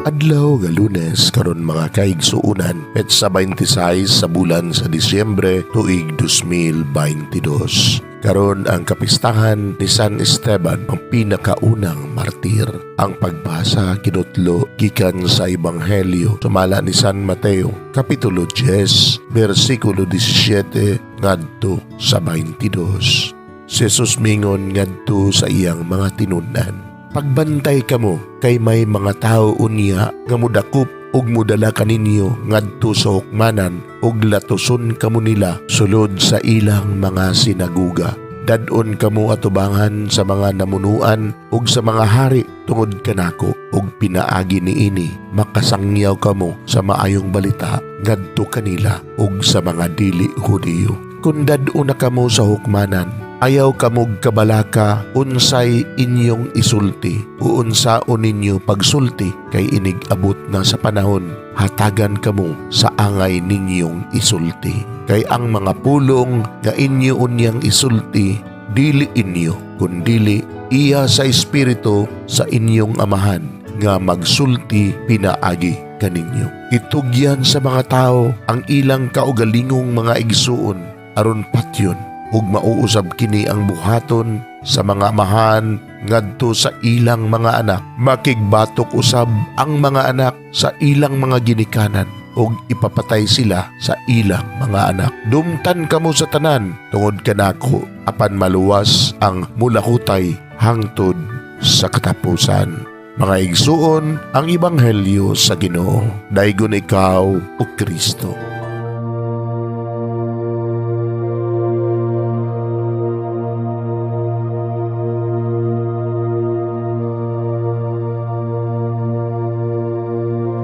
Adlaw nga Lunes karon, mga kaigsuonan, petsa 26 sa bulan sa Disyembre, tuig 2022. Karon ang kapistahan ni San Esteban, ang pinakaunang martir. Ang pagbasa kinutlo gikan sa Ebanghelyo sumala ni San Mateo, Kapitulo 10, bersikulo 17 ngadto sa 22. Si Jesus mingon ngadto sa iyang mga tinun-an, "Pagbantay kamo kay may mga tao unya nga mudakop ug mudala kaninyo ngadto sa hukmanan ug latuson kamo nila sulod sa ilang mga sinaguga. Dad-on kamo atubangan sa mga namunuan ug sa mga hari tungod kanako, ug pinaagi niini makasangyaw kamo sa maayong balita ngadto kanila ug sa mga dili Hudiyo. Kung dad-on na kamo sa hukmanan, ayaw kamog kabalaka unsay inyong isulti o unsaon ninyo pagsulti, kay inig abot na sa panahon hatagan kamo sa angay ninyong isulti. Kay ang mga pulong nga inyo unyang isulti, dili inyo, kundili iya sa Espiritu sa inyong Amahan nga magsulti pinaagi kaninyo. Itugyan sa mga tao ang ilang kaugalingong mga igsuon aron patyon, ug mauusab kini ang buhaton sa mga amahan ngadto sa ilang mga anak. Makigbatok usab ang mga anak sa ilang mga ginikanan ug ipapatay sila sa ilang mga anak. Dumtan kamo sa tanan tungod kanako, apan maluwas ang mulakutay hangtod sa katapusan." Mga igsuon, ang ebanghelyo sa Ginoo. Daygon ikaw, o Kristo.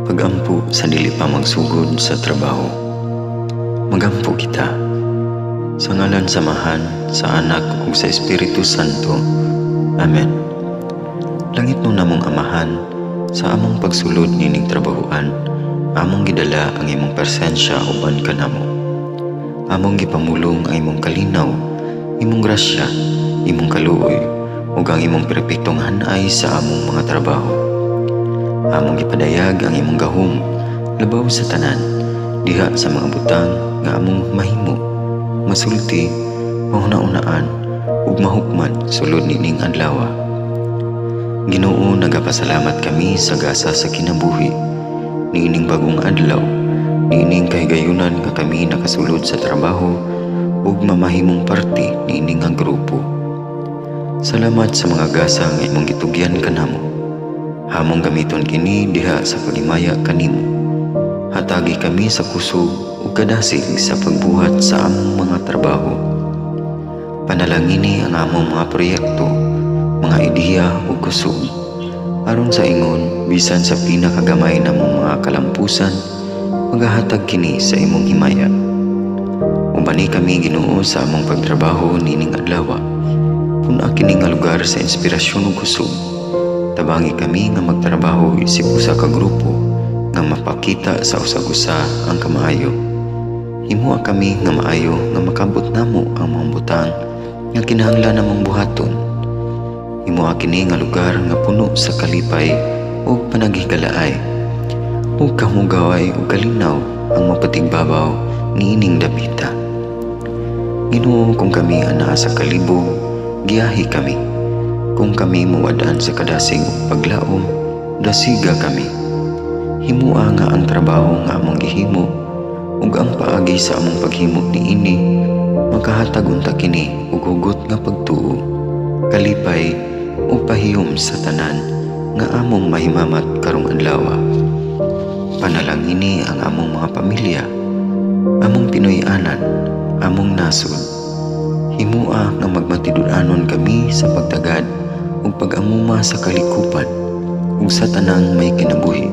Pagampo sa dili pa magsugod sa trabaho. Magampo kita. Sa ngalan sa Amahan, sa Anak ug sa Espiritu Santo. Amen. Langitnon namong Amahan, sa among pagsulod nining trabahoan, among gidala ang imong presensya uban kanamo. Among gipamulong ang imong kalinaw, imong grasya, imong kaluoy, ug ang imong perpektong hanay sa among mga trabaho. Among gipadayag ang imong gahom labaw sa tanan diha sa mga butang nga among mahimo, masulti, mahuna-unaan ug mahukman sulod nining adlaw. Ginoo, nagapasalamat kami sa gasa sa kinabuhi niining bagong adlaw, niining kahigayunan nga kami nakasulod sa trabaho ug mamahimong parte niini nga grupo. Salamat sa mga gasa nga imong gitugyan kanamo. Among gamiton kini diha sa paghimaya kanimo. Hatagi kami sa kusog ug kadasig sa pagbuhat sa among mga trabaho. Panalangini ang among mga proyekto, mga ideya ug kusog. Aron sa ingon, bisan sa pinakagamay namong mga kalampusan, magahatag kini sa imong himaya. Ubani kami, Ginoo, sa among pagtrabaho nining adlaw. Pun-a kini nga lugar sa inspirasyon ug kusog. Tabangi kami nga magtrabaho isip usa ka grupo nga mapakita sa usag-usa ang kamaayo. Himoa kami nga maayo nga makabot namo ang mga butang nga kinahanglan namong buhaton. Himoa kini nga lugar nga puno sa kalipay ug panaghigalaay. Ug kahugaway ug kalinaw ang mapatigbabaw niining dapita. Ginoo, kung kami anaa sa kalibog, giyahi kami. Kung kami mawad-an sa kadasig ug paglaom, dasiga kami. Himoa nga ang trabaho nga among gihimo ug ang paagi sa among paghimo niini makahatag unta kini og hugot nga pagtuo, kalipay ug pahiyom sa tanan nga among mahimamat karong adlaw. Panalangini ang among mga pamilya, among Pinoy-anan, among nasod. Himoa nga magmatinud-anon kami sa pagtagad ug pag-amuma sa kalikupan ug sa tanang may kinabuhi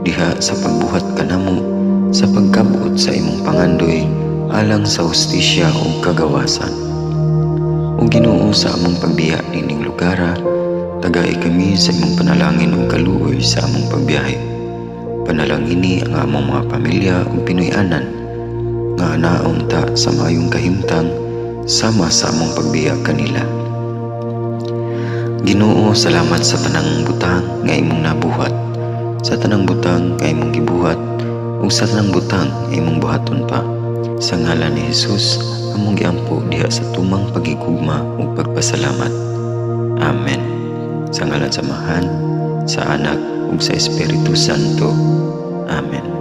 diha sa pagbuhat kanamo sa pagkabot sa imong pangandoy alang sa hustisya ug kagawasan. O Ginoo, sa among pagbiya nining lugara, tagai kami sa imong panalangin ug kaluoy sa among pagbiyahe. Panalangini ang among mga pamilya ug Pinoy-anan nga anaon ta sa maayong kahimtang sama sa among pagbiya kanila. Ginoo, salamat sa tanang butang nga imong nabuhat, sa Sa tanang butang nga imong gibuhat ug sa tanang butang nga imong buhaton pa. Sa ngalan ni Jesus, among giampo diha sa tumang paghigugma ug pagpasalamat. Amen. Sa ngalan sa Amahan, sa Anak ug sa Espiritu Santo. Amen.